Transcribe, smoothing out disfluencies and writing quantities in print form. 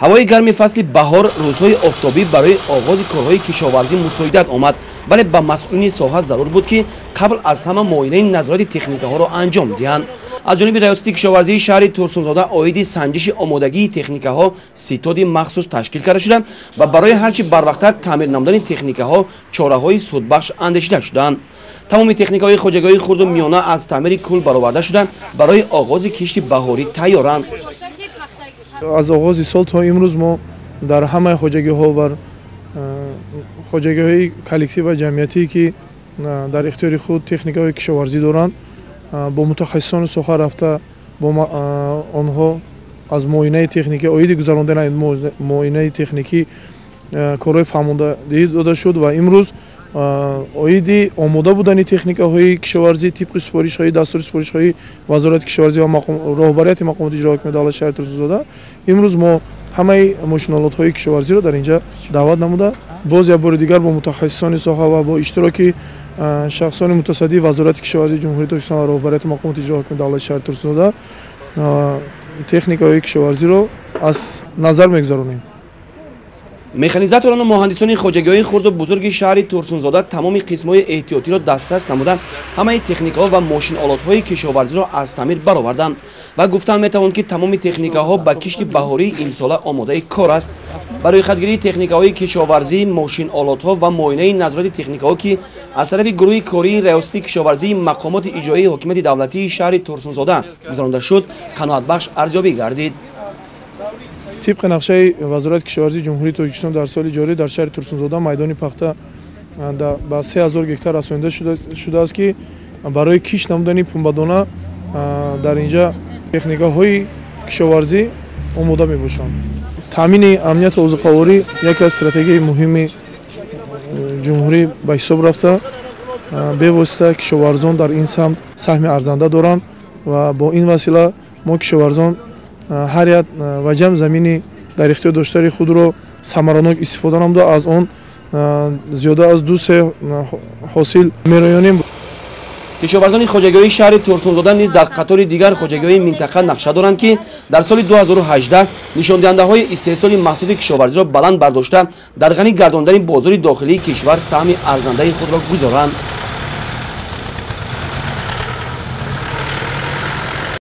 Ҳавои гарми фасли баҳор, рӯзҳои офтобӣ барои оғози корҳои кишоварзӣ мусоидат омад, вале ба масъулини соҳа зарур буд, ки қабл аз ҳама муоинаи назорати техникаҳоро анҷом диҳанд. Аз ҷониби раёсати кишоварзии шаҳри Турсунзода оиди санҷиши омодагии техникаҳо ситоди махсус ташкил карда шуда ва барои ҳарчи барвақттар таъмир намудани техникаҳо чораҳои судбахш андешида шуданд. Тамоми техникаҳои хоҷагиҳои хурду миёна аз таъмири кул бароварда шуда, барои оғози кишти баҳорӣ тайёранд. Аз оғози сол то имрӯз мо дар ҳамаи хоҷагиҳо ва хоҷагиҳои коллектив ва ҷамъиятӣ, ки дар ихтиёри худ техникаҳои кишоварзӣ доранд, бо мутахассисони соҳа рафта, бо онҳо аз муоинаи техникӣ, оиди гузарондани муоинаи техникӣ корҳои фаҳмондадиҳӣ дода шуд ва имрӯз оиди омода будани техникаҳои кишоварзӣ тибқи супоришҳои дастури супоришҳои Вазорати кишоварзӣ ва роҳбарияти мақомоти иҷроия ҳокимияти давлати шаҳри Турсунзода имрӯз мо ҳамаи мошинолотҳои кишоварзиро дар инҷа даъват намуда, боз як бори дигар бо мутахассисони соҳа ва бо иштироки шахсони мутасаддии Вазорати кишоварзии Ҷумҳурии Тоҷикистон ва роҳбарияти мақомоти иҷроия ҳокимияти давлати шаҳри Турсунзода техникаҳои кишоварзиро аз назар мегузаронем. Механизаторону муҳандисони хоҷагиҳои хурду бузурги шаҳри Турсунзода тамоми қисмҳои эҳтиётиро дастрас намуда, ҳамаи техникаҳо ва мошинолотҳои кишоварзиро аз таъмир бароварданд ва гуфтан метавон, ки тамоми техникаҳо ба кишти баҳории имсола омодаи кор аст. Барои хатгирии техникаҳои кишоварзӣ, мошинолотҳо ва муоинаи назорати техникаҳо, ки аз тарафи гурӯҳи кории раёсати кишоварзии мақомоти иҷроии ҳокимияти давлатии шаҳри Турсунзода гузаронда шуд, қаноатбахш арзёбӣ гардид. Тибқи нақшаи Вазорати кишоварзии Ҷумҳурии Тоҷикистон дар соли ҷорӣ дар шаҳри Турсунзода майдони пахта ба 3000 гектар расонида шудааст, ки барои кишт намудани пунбадона дар инҷа техникаҳои кишоварзӣ омода мебошанд. Таъмини амнияти озуқаворӣ яке аз стратегияи муҳими ҷумҳурӣ ба ҳисоб рафта, бевосита кишоварзон дар ин самт саҳми арзанда доранд ва бо ин васила мо кишоварзон ҳар як ваҷам замини дар ихтиёр доштаи худро самаранок истифода намуда, аз он зиёда аз 2-3 ҳосил мероёнем. Кишоварзони хоҷагиҳои шаҳри Турсунзода низ дар қатори дигар хоҷагиҳои минтақа нақша доранд, ки дар соли 2018 нишондиҳандаҳои истеҳсоли маҳсулоти кишоварзиро баланд бардошта, дар ғанӣ гардондани бозори дохилии кишвар саҳми арзандаи худро гузоранд.